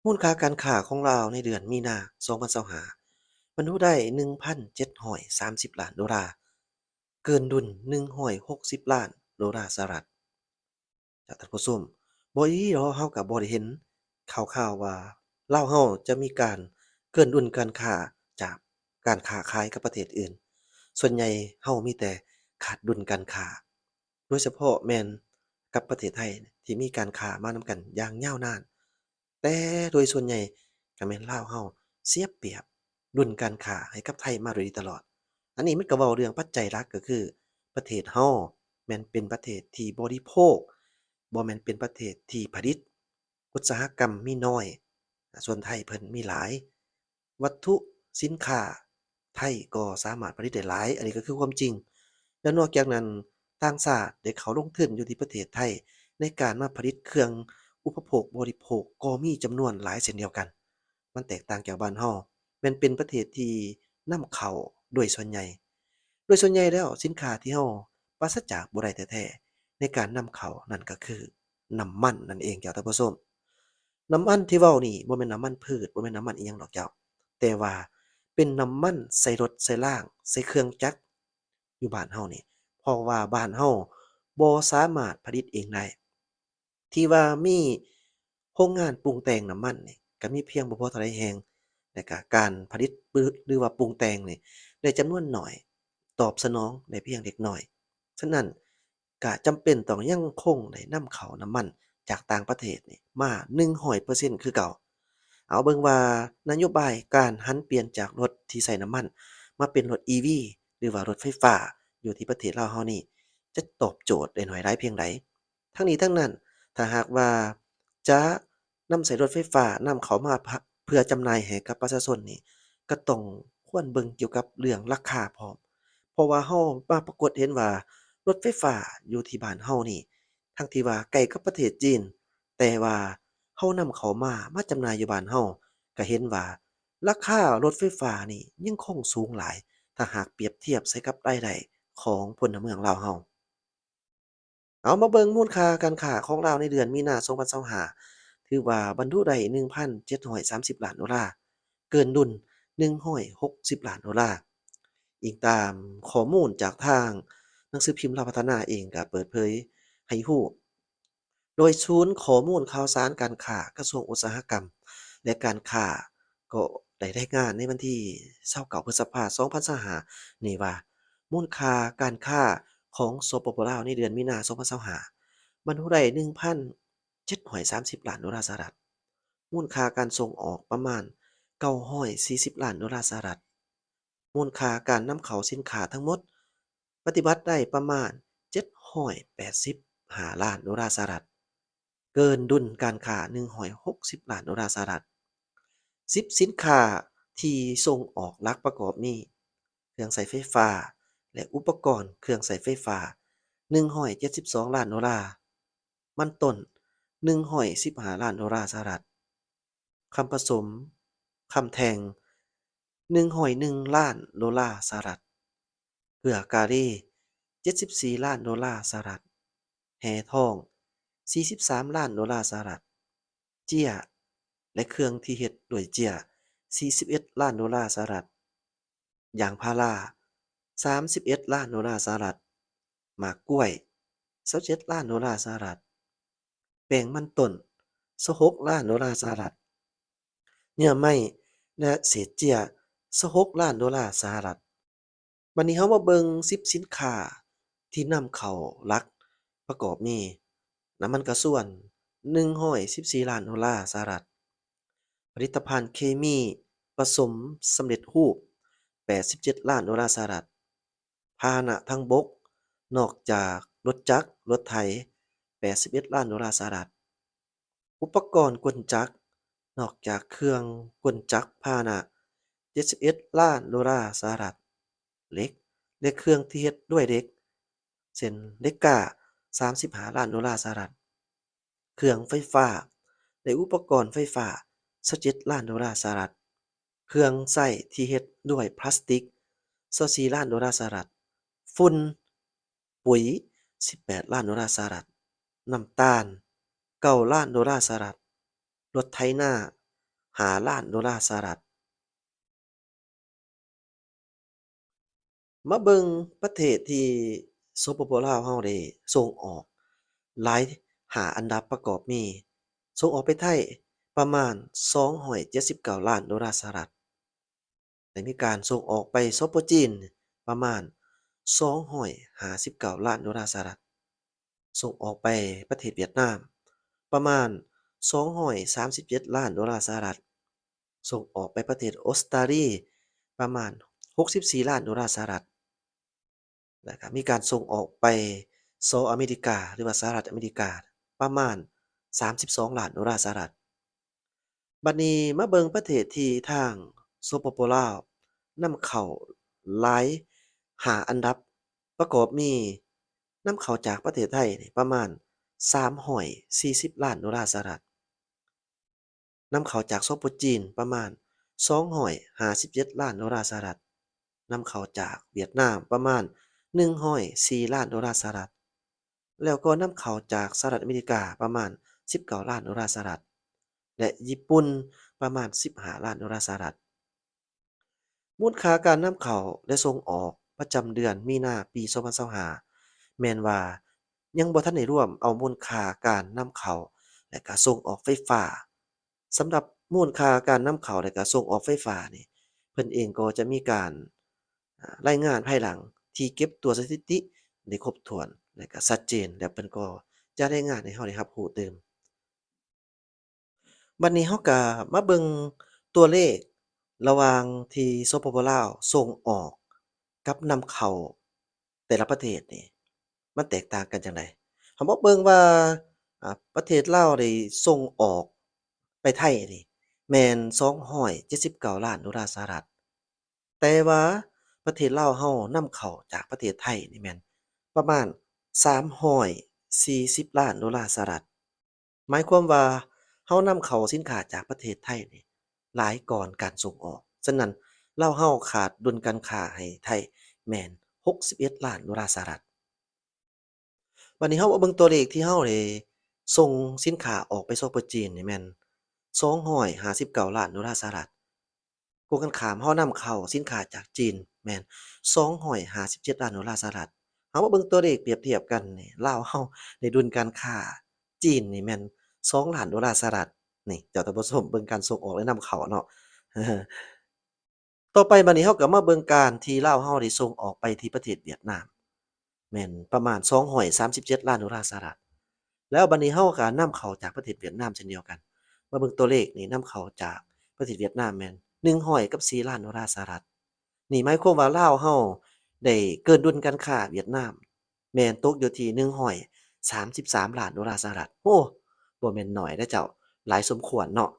ມູນຄ່າການຄ້າຂອງລາວໃນເດືອນມີນາ ສອງພັນຊາວຫ້າ ບັນລຸໄດ້ ໜຶ່ງພັນເຈັດຮ້ອຍສາມສິບລ້ານໂດລາ, ເກີນດຸນ ໜຶ່ງຮ້ອຍຫົກສິບລ້ານໂດລາສະຫະລັດ. ຈາກທ່ານຜູ້ຊົມ, ບໍ່ອີ່ຫຼີດອກ ເຮົາກໍບໍ່ໄດ້ເຫັນຂ່າວໆວ່າລາວເຮົາຈະມີການເກີນດຸນການຄ້າຈາກການຄ້າຂາຍກັບປະເທດອື່ນ. ສ່ວນໃຫຍ່ເຮົາມີແຕ່ຂາດດຸນການຄ້າ, ໂດຍສະເພາະແມ່ນກັບປະເທດໄທ ທີ່ມີການຄ້າມານຳກັນຢ່າງຍາວນານ. ແຕ່ໂດຍສ່ວນໃຫຍ່ກໍແມ່ນລາວເຮົາເສຍປຽບດຸນການຄ້າໃຫ້ກັບໄທມາໂດຍດີຕະຫຼອດ. ອັນນີ້ມັນກໍເວົ້າເລື່ອງປັດໄຈຫຼັກ ກໍຄືປະເທດເຮົາແມ່ນເປັນປະເທດທີ່ບໍລິໂພກ, ບໍ່ແມ່ນເປັນປະເທດທີ່ຜະລິດ. ອຸດສາຫະກຳມີໜ້ອຍ, ສ່ວນໄທເພິ່ນມີຫຼາຍ. ວັດຖຸສິນຄ້າ ໄທກໍສາມາດຜະລິດໄດ້ຫຼາຍ, ອັນນີ້ກໍຄືຄວາມຈິງ. ແລະນອກຈາກນັ້ນ, ຕ່າງຊາດໄດ້ເຂົ້າລົງທຶນຢູ່ທີ່ປະເທດໄທ ໃນການມາຜະລິດເຄື່ອງອຸປະໂພກບໍລິໂພກກໍມີຈຳນວນຫຼາຍເຊັ່ນດຽວກັນ. ມັນແຕກຕ່າງຈາກບ້ານເຮົາ, ແມ່ນເປັນປະເທດທີ່ນຳເຂົ້າໂດຍສ່ວນໃຫຍ່. ໂດຍສ່ວນໃຫຍ່ແລ້ວ, ສິນຄ້າທີ່ເຮົາປາສະຈາກບໍ່ໄດ້ແທ້ໆ ໃນການນຳເຂົ້ານັ້ນກໍຄືນ້ຳມັນນັ້ນເອງເຈົ້າທ່ານຜູ້ຊົມ. ນ້ຳມັນທີ່ເວົ້ານີ້ບໍ່ແມ່ນນ້ຳມັນພືດ, ບໍ່ແມ່ນນ້ຳມັນອີ່ຫຍັງດອກເຈົ້າ, ແຕ່ວ່າເປັນນ້ຳມັນໃສ່ລົດໃສ່ລາງ, ໃສ່ເຄື່ອງຈັກຢູ່ບ້ານເຮົານີ້, ເພາະວ່າບ້ານເຮົາບໍ່ສາມາດຜະລິດເອງໄດ້. ທີ່ວ່າມີໂຮງງານປຸງແຕ່ງນ້ຳມັນນີ້ ກໍມີພຽງບໍ່ພໍເທົ່າໃດແຫ່ງ, ແລະກະການຜະລິດ ຫຼືວ່າປຸງແຕ່ງນີ້ ໄດ້ຈຳນວນໜ້ອຍ, ຕອບສະໜອງໄດ້ພຽງເລັກນ້ອຍ. ສະນັ້ນ ກະຈຳເປັນຕ້ອງຍັງຄົງໄດ້ນຳເຂົ້ານ້ຳມັນຈາກຕ່າງປະເທດນີ້ມາໜຶ່ງຮ້ອຍເປີເຊັນຄືເກົ່າ. ເອົາເບິ່ງວ່ານະໂຍບາຍການຫັນປ່ຽນຈາກລົດທີ່ໃຊ້ນ້ຳມັນມາເປັນລົດ ອີ ວີ ຫຼືວ່າລົດໄຟຟ້າຢູ່ທີ່ປະເທດລາວເຮົານີ້ ຈະຕອບໂຈດໄດ້ໜ້ອຍຫຼາຍພຽງໃດ. ທັງນີ້ທັງນັ້ນ, ຖ້າຫາກວ່າຈະນຳໃຊ້ລົດໄຟຟ້ານຳເຂົ້າມາ ເພື່ອຈຳໜ່າຍໃຫ້ກັບປະຊາຊົນນີ້ ກໍຕ້ອງຄວນເບິ່ງກ່ຽວກັບເລື່ອງລາຄາພ້ອມ. ເພາະວ່າເຮົາມາປາກົດເຫັນວ່າ ລົດໄຟຟ້າຢູ່ທີ່ບ້ານເຮົານີ້ ທັງທີ່ວ່າໃກ້ກັບປະເທດຈີນ, ແຕ່ວ່າເຮົານຳເຂົ້າມາ ມາຈຳໜ່າຍຢູ່ບ້ານເຮົາ, ກໍເຫັນວ່າລາຄາລົດໄຟຟ້ານີ້ຍັງຄົງສູງຫຼາຍ ຖ້າຫາກປຽບທຽບໃສ່ກັບລາຍໄດ້ຂອງພົນລະເມືອງລາວເຮົາ. ເອົາມາເບິ່ງມູນຄ່າການຄ້າຂອງລາວໃນເດືອນມີນາ ສອງພັນຊາວຫ້າ ຖືວ່າບັນລຸໄດ້ ໜຶ່ງພັນເຈັດຮ້ອຍສາມສິບລ້ານໂດລາ, ເກີນດຸນ ໜຶ່ງຮ້ອຍຫົກສິບລ້ານໂດລາ, ອີງຕາມຂໍ້ມູນຈາກທາງໜັງສືພິມລາວພັດທະນາເອງກໍເປີດເຜີຍໃຫ້ຮູ້. ໂດຍສູນຂໍ້ມູນຂ່າວສານການຄ້າ ກະຊວງອຸດສາຫະກຳ ແລະ ການຄ້າ ກໍໄດ້ລາຍງານໃນວັນທີ ຊາວເກົ້າ ພຶດສະພາ ສອງພັນຊາວຫ້າ ນີ້ວ່າ ມູນຄ່າການຄ້າຂອງ ສປປ ລາວ ໃນເດືອນມີນາ ສອງພັນຊາວຫ້າ ບັນລຸໄດ້ ໜຶ່ງພັນເຈັດຮ້ອຍສາມສິບລ້ານໂດລາສະຫະລັດ, ມູນຄ່າການສົ່ງອອກປະມານ ເກົ້າຮ້ອຍສີ່ສິບລ້ານໂດລາສະຫະລັດ, ມູນຄ່າການນຳເຂົ້າສິນຄ້າທັງໝົດປະຕິບັດໄດ້ປະມານ ເຈັດຮ້ອຍແປດສິບຫ້າລ້ານໂດລາສະຫະລັດ, ເກີນດຸນການຄ້າ ໜຶ່ງຮ້ອຍຫົກສິບລ້ານໂດລາສະຫະລັດ. ສິບສິນຄ້າທີ່ສົ່ງອອກຫຼັກປະກອບມີ ເຄື່ອງໃຊ້ໄຟຟ້າ ແລະ ອຸປະກອນເຄື່ອງໃຊ້ໄຟຟ້າ ໜຶ່ງຮ້ອຍເຈັດສິບສອງລ້ານໂດລາ, ມັນຕົ້ນ ໜຶ່ງຮ້ອຍສິບຫ້າລ້ານໂດລາສະຫະລັດ, ຄຳປະສົມ, ຄຳແທ່ງ ໜຶ່ງຮ້ອຍໜຶ່ງລ້ານໂດລາສະຫະລັດ, ເກືອກາລີ ເຈັດສິບສີ່ລ້ານໂດລາສະຫະລັດ, ແຮ່ທອງ ສີ່ສິບສາມລ້ານໂດລາສະຫະລັດ, ເຈ້ຍ ແລະ ເຄື່ອງທີ່ເຮັດດ້ວຍເຈ້ຍ ສີ່ສິບເອັດລ້ານໂດລາສະຫະລັດ, ຢາງພາລາ ສາມສິບເອັດລ້ານໂດລາສະຫະລັດ, ໝາກກ້ວຍ ຊາວເຈັດລ້ານໂດລາສະຫະລັດ, ແປ້ງມັນຕົ້ນ ຊາວຫົກລ້ານໂດລາສະຫະລັດ, ເຍື່ອໄມ້ ແລະ ເສດເຈ້ຍ ຊາວຫົກລ້ານໂດລາສະຫະລັດ. ບັດນີ້ເຮົາມາເບິ່ງສິບສິນຄ້າທີ່ນຳເຂົ້າຫຼັກປະກອບມີ ນ້ຳມັນກະຊວນ ໜຶ່ງຮ້ອຍສິບສີ່ລ້ານໂດລາສະຫະລັດ, ຜະລິດຕະພັນເຄມີປະສົມສຳເລັດຮູບ ແປດສິບເຈັດລ້ານໂດລາສະຫະລັດ, ພາຫະນະທາງບົກ ນອກຈາກລົດຈັກ, ລົດໄຖ ແປດສິບເອັດລ້ານໂດລາສະຫະລັດ, ອຸປະກອນກົນຈັກ ນອກຈາກເຄື່ອງກົນຈັກພາຫະນະ ເຈັດສິບເອັດລ້ານໂດລາສະຫະລັດ, ເຫຼັກ ແລະ ເຄື່ອງທີ່ເຮັດດ້ວຍເຫຼັກ ເຊັ່ນ ເຫຼັກກ້າ ສາມສິບຫ້າລ້ານໂດລາສະຫະລັດ, ເຄື່ອງໄຟຟ້າ ແລະ ອຸປະກອນໄຟຟ້າ ຊາວເຈັດລ້ານໂດລາສະຫະລັດ, ເຄື່ອງໃຊ້ທີ່ເຮັດດ້ວຍພລາສຕິກ ຊາວສີ່ລ້ານໂດລາສະຫະລັດ, ຝຸ່ນ ປຸ໋ຍ ສິບແປດລ້ານໂດລາສະຫະລັດ, ນ້ຳຕານ ເກົ້າລ້ານໂດລາສະຫະລັດ, ລົດໄຖນາ ຫ້າລ້ານໂດລາສະຫະລັດ. ມາເບິ່ງປະເທດທີ່ ສປປ ລາວ ເຮົາໄດ້ສົ່ງອອກຫຼາຍ ຫ້າອັນດັບປະກອບມີ ສົ່ງອອກໄປໄທປະມານ ສອງຮ້ອຍເຈັດສິບເກົ້າລ້ານໂດລາສະຫະລັດ, ແລະ ມີການສົ່ງອອກໄປ ສປ ຈີນ ປະມານ ສອງຮ້ອຍຫ້າສິບເກົ້າລ້ານໂດລາສະຫະລັດ, ສົ່ງອອກໄປປະເທດຫວຽດນາມປະມານ ສອງຮ້ອຍສາມສິບເຈັດລ້ານໂດລາສະຫະລັດ, ສົ່ງອອກໄປປະເທດອົດສະຕາລີປະມານ ຫົກສິບສີ່ລ້ານໂດລາສະຫະລັດ, ແລ້ວກະມີການສົ່ງອອກໄປ ສ ອາເມລິກາ ຫຼືວ່າ ສະຫະລັດອາເມລິກາ ປະມານ ສາມສິບສອງລ້ານໂດລາສະຫະລັດ. ບັດນີ້ມາເບິ່ງປະເທດທີ່ທາງ ສປປ ລາວ ນຳເຂົ້າຫຼາຍ ຫ້າອັນດັບປະກອບມີ ນຳເຂົ້າຈາກປະເທດໄທນີ້ປະມານ ສາມຮ້ອຍສີ່ສິບລ້ານໂດລາສະຫະລັດ, ນຳເຂົ້າຈາກ ສປ ຈີນ ປະມານ ສອງຮ້ອຍຫ້າສິບເຈັດລ້ານໂດລາສະຫະລັດ, ນຳເຂົ້າຈາກຫວຽດນາມປະມານ ໜຶ່ງຮ້ອຍສີ່ລ້ານໂດລາສະຫະລັດ, ແລ້ວກໍນຳເຂົ້າຈາກສະຫະລັດອາເມລິກາປະມານ ສິບເກົ້າລ້ານໂດລາສະຫະລັດ ແລະ ຍີ່ປຸ່ນປະມານ ສິບຫ້າລ້ານໂດລາສະຫະລັດ. ມູນຄ່າການນຳເຂົ້າ ແລະ ສົ່ງອອກປະຈຳເດືອນມີນາປີສອງພັນຊາວຫ້າ ແມ່ນວ່າຍັງບໍ່ທັນໄດ້ລວມເອົາມູນຄ່າການນຳເຂົ້າ ແລະ ກະສົ່ງອອກໄຟຟ້າ. ສຳລັບມູນຄ່າການນຳເຂົ້າ ແລະ ກະສົ່ງອອກໄຟຟ້ານີ້ ເພິ່ນເອງກໍຈະມີການ ອາ ລາຍງານພາຍຫຼັງທີ່ເກັບຕົວສະຖິຕິໄດ້ຄົບຖ້ວນ ແລະ ກະຊັດເຈນ ແລ້ວເພິ່ນກໍຈະລາຍງານໃຫ້ເຮົາໄດ້ຮັບຮູ້ຕື່ມ. ບັດນີ້ເຮົາກະມາເບິ່ງຕົວເລກລະຫວ່າງທີ່ ສປປ ລາວ ສົ່ງອອກກັບນຳເຂົ້າແຕ່ລະປະເທດນີ້ ມັນແຕກຕ່າງກັນຈັ່ງໃດ. ເຮົາມາເບິ່ງວ່າ ອາ ປະເທດລາວໄດ້ສົ່ງອອກໄປໄທນີ້ແມ່ນ ສອງຮ້ອຍເຈັດສິບເກົ້າລ້ານໂດລາສະຫະລັດ, ແຕ່ວ່າປະເທດລາວເຮົານຳເຂົ້າຈາກປະເທດໄທນີ້ແມ່ນປະມານ ສາມຮ້ອຍສີ່ສິບລ້ານໂດລາສະຫະລັດ. ໝາຍຄວາມວ່າເຮົານຳເຂົ້າສິນຄ້າຈາກປະເທດໄທນີ້ຫຼາຍກ່ອນການສົ່ງອອກ. ສະນັ້ນ ລາວເຮົາຂາດດຸນການຄ້າໃຫ້ໄທແມ່ນ ຫົກສິບເອັດລ້ານໂດລາສະຫະລັດ. ບັດນີ້ເຮົາມາເບິ່ງຕົວເລກທີ່ເຮົາໄດ້ສົ່ງສິນຄ້າອອກໄປ ສປ ຈີນ ນີ້ແມ່ນ ສອງຮ້ອຍຫ້າສິບເກົ້າລ້ານໂດລາສະຫະລັດ. ກົງກັນຂ້າມ ເຮົານຳເຂົ້າສິນຄ້າຈາກຈີນແມ່ນ ສອງຮ້ອຍຫ້າສິບເຈັດລ້ານໂດລາສະຫະລັດ. ເຮົາມາເບິ່ງຕົວເລກປຽບທຽບກັນນີ້ ລາວເຮົາໄດ້ດຸນການຄ້າຈີນນີ້ແມ່ນ ສອງລ້ານໂດລາສະຫະລັດ. ນີ້ ເຈົ້າທ່ານຜູ້ຊົມ ເບິ່ງການສົ່ງອອກ ແລະ ນຳເຂົ້າເນາະ. ຕໍ່ໄປບັດນີ້ເຮົາກໍມາເບິ່ງການທີ່ລາວເຮົາໄດ້ສົ່ງອອກໄປທີ່ປະເທດຫວຽດນາມ ແມ່ນປະມານ ສອງຮ້ອຍສາມສິບເຈັດລ້ານໂດລາສະຫະລັດ. ແລ້ວບັດນີ້ເຮົາກໍນຳເຂົ້າຈາກປະເທດຫວຽດນາມເຊັ່ນດຽວກັນ. ມາເບິ່ງຕົວເລກນີ້ ນຳເຂົ້າຈາກປະເທດຫວຽດນາມແມ່ນ ໜຶ່ງຮ້ອຍກັບສີ່ລ້ານໂດລາສະຫະລັດ. ນີ້ໝາຍຄວາມວ່າລາວເຮົາໄດ້ເກີນດຸນການຄ້າຫວຽດນາມ ແມ່ນຕົກຢູ່ທີ່ ໜຶ່ງຮ້ອຍສາມສິບສາມລ້ານໂດລາສະຫະລັດ. ໂອ້ ບໍ່ແມ່ນໜ້ອຍເດ້ເຈົ້າ, ຫຼາຍສົມຄວນເນາະ.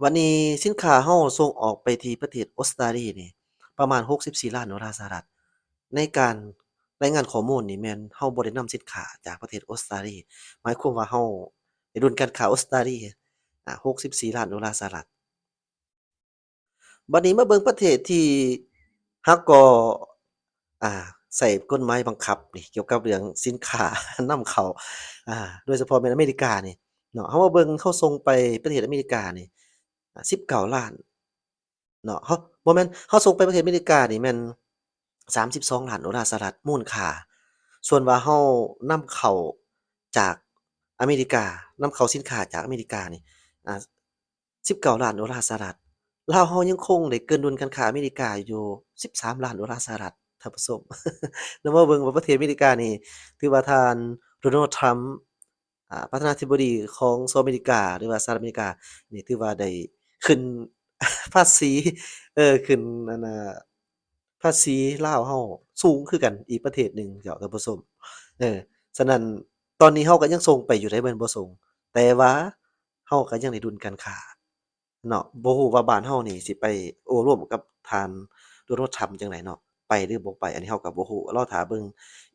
ບັດນີ້ສິນຄ້າເຮົາສົ່ງອອກໄປທີ່ປະເທດອົດສະຕາລີນີ້ປະມານ ຫົກສິບສີ່ລ້ານໂດລາສະຫະລັດ. ໃນການລາຍງານຂໍ້ມູນນີ້ແມ່ນເຮົາບໍ່ໄດ້ນຳສິນຄ້າຈາກປະເທດອົດສະຕາລີ, ໝາຍຄວາມວ່າເຮົາໄດ້ດຸນການຄ້າອົດສະຕາລີ ອາ ຫົກສິບສີ່ລ້ານໂດລາສະຫະລັດ. ບັດນີ້ມາເບິ່ງປະເທດທີ່ຫາກໍ ອ່າ ໃຊ້ກົດໝາຍບັງຄັບນີ້ ກ່ຽວກັບເລື່ອງສິນຄ້ານຳເຂົ້າ ອ່າ ໂດຍສະເພາະແມ່ນອາເມລິການີ້ເນາະ. ເຮົາມາເບິ່ງ ເຮົາສົ່ງໄປປະເທດອາເມລິການີ້ ອາ ສິບເກົ້າລ້ານເນາະ. ເຮົາ ບໍ່ແມ່ນ ເຮົາສົ່ງໄປປະເທດອາເມລິການີ້ແມ່ນ ສາມສິບສອງລ້ານໂດລາສະຫະລັດມູນຄ່າ. ສ່ວນວ່າເຮົານຳເຂົ້າຈາກອາເມລິກາ, ນຳເຂົ້າສິນຄ້າຈາກອາເມລິການີ້ ອາ ສິບເກົ້າລ້ານໂດລາສະຫະລັດ. ລາວເຮົາຍັງຄົງໄດ້ເກີນດຸນການຄ້າອາເມລິກາຢູ່ສິບສາມລ້ານໂດລາສະຫະລັດ, ທ່ານຜູ້ຊົມ. ນຳມາເບິ່ງວ່າປະເທດອາເມລິການີ້ ຖືວ່າທ່ານ ໂດນັລ ທຣຳ ອາ ປະທານາທິບໍດີຂອງສະຫະລັດອາເມລິກາ ຫຼືວ່າສະຫະລັດອາເມລິການີ້ ຖືວ່າໄດ້ຂຶ້ນພາສີ ເອີ ຂຶ້ນ ອັນນ່າ ພາສີລາວເຮົາສູງຄືກັນອີກປະເທດໜຶ່ງເຈົ້າ ທ່ານຜູ້ຊົມ. ເອີ ສະນັ້ນ ຕອນນີ້ເຮົາກໍຍັງສົ່ງໄປຢູ່ເດ້ ແມ່ນບໍ່ສົ່ງ, ແຕ່ວ່າເຮົາກໍຍັງໄດ້ດຸນການຄ້າເນາະ. ບໍ່ຮູ້ວ່າບ້ານເຮົານີ້ຊິໄປໂອ້ລົມກັບທ່ານ ໂດນັລ ທຣຳ ຈັ່ງໃດເນາະ, ໄປຫຼືບໍ່ໄປ ອັນນີ້ເຮົາກໍບໍ່ຮູ້, ລໍຖ້າເບິ່ງ.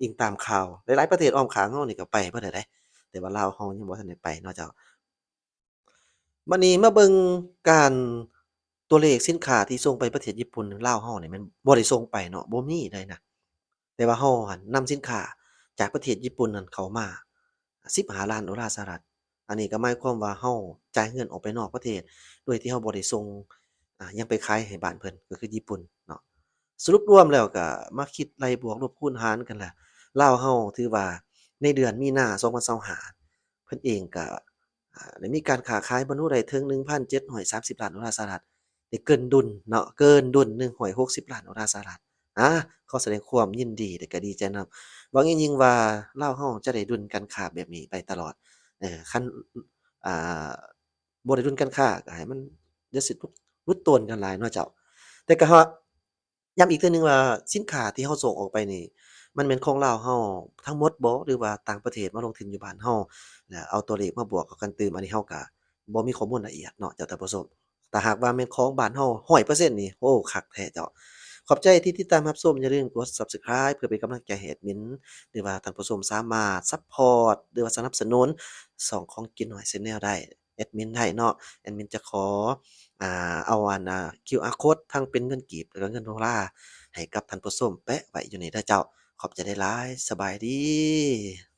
ອີງຕາມຂ່າວ ຫຼາຍໆປະເທດອ້ອມຂ້າງເຮົານີ້ກໍໄປເບິດແລ້ວເດ້, ແຕ່ວ່າລາວເຮົາຍັງບໍ່ທັນໄດ້ໄປເນາະເຈົ້າ. ບັດນີ້ມາເບິ່ງການ ຕົວເລກສິນຄ້າທີ່ສົ່ງໄປປະເທດຍີ່ປຸ່ນ, ລາວເຮົານີ້ແມ່ນບໍ່ໄດ້ສົ່ງໄປເນາະ, ບໍ່ມີເລີຍນະ. ແຕ່ວ່າເຮົາຫັ້ນນຳສິນຄ້າຈາກປະເທດຍີ່ປຸ່ນນັ້ນເຂົ້າມາ ສິບຫ້າລ້ານໂດລາສະຫະລັດ, ອັນນີ້ກໍໝາຍຄວາມວ່າເຮົາຈ່າຍເງິນອອກໄປນອກປະເທດ ໂດຍທີ່ເຮົາບໍ່ໄດ້ສົ່ງ ອາ ຫຍັງໄປຂາຍໃຫ້ບ້ານເພິ່ນ ກໍຄືຍີ່ປຸ່ນເນາະ. ສະຫຼຸບລວມແລ້ວກໍມາຄິດໄລ່ບວກລົບຄູນຫານກັນລະ ລາວເຮົາຖືວ່າໃນເດືອນມີນາ ສອງພັນຊາວຫ້າ ເພິ່ນເອງກໍ ອາ ໄດ້ມີການຄ້າຂາຍ ບໍ່ຮູ້ ໄດ້ເຖິງ ໜຶ່ງພັນເຈັດຮ້ອຍສາມສິບລ້ານໂດລາສະຫະລັດ ໄດ້ເກີນດຸນເນາະ ເກີນດຸນ ໜຶ່ງຮ້ອຍຫົກສິບລ້ານໂດລາສະຫະລັດ. ອາ ຂໍສະແດງຄວາມຍິນດີ ແລະກະດີໃຈນຳ. ຫວັງຢ່າງຍິ່ງວ່າລາວເຮົາຈະໄດ້ດຸນການຄ້າແບບນີ້ໄປຕະຫຼອດ. ເອີ ຄັນ ອ່າ ບໍ່ໄດ້ດຸນການຄ້າ ກໍໃຫ້ມັນຢ່າຊິຫຼຸດ ຫຼຸດໂຕນກັນຫຼາຍເນາະເຈົ້າ. ແຕ່ກໍ ຢ້ຳອີກເທື່ອໜຶ່ງວ່າ ສິນຄ້າທີ່ເຮົາສົ່ງອອກໄປນີ້ ມັນແມ່ນຂອງລາວເຮົາທັງໝົດບໍ່ ຫຼືວ່າຕ່າງປະເທດມາລົງທຶນຢູ່ບ້ານເຮົາ ແລ້ວເອົາຕົວເລກມາບວກກັນຕື່ມ? ອັນນີ້ເຮົາກໍບໍ່ມີຂໍ້ມູນລະອຽດເນາະເຈົ້າທ່ານຜູ້ຊົມ. ຖ້າຫາກວ່າແມ່ນຂອງບ້ານເຮົາຮ້ອຍເປີເຊັນນີ້ ໂອ້ ຄັກແທ້ເຈົ້າ. ຂອບໃຈທີ່ຕິດຕາມຮັບຊົມ. ຢ່າລືມກົດ Subscribe ເພື່ອເປັນກຳລັງໃຈໃຫ້ແອດມິນ ຫຼືວ່າທ່ານຜູ້ຊົມສາມາດ support ຫຼືວ່າສະໜັບສະໜູນຊ່ອງຂອງກິນໜ້ອຍ Channel ໄດ້ ແອດມິນໄດ້ເນາະ. ແອດມິນຈະຂໍ ອ່າ ເອົາອັນ ອ່າ ຄິວອາ ໂຄດ ທັງເປັນເງິນກີບ ແລະກະເງິນໂດລາ ໃຫ້ກັບທ່ານຜູ້ຊົມ ແປະໄວ້ຢູ່ນີ້ເດີເຈົ້າ. ຂອບໃຈຫຼາຍໆ. ສະບາຍດີ.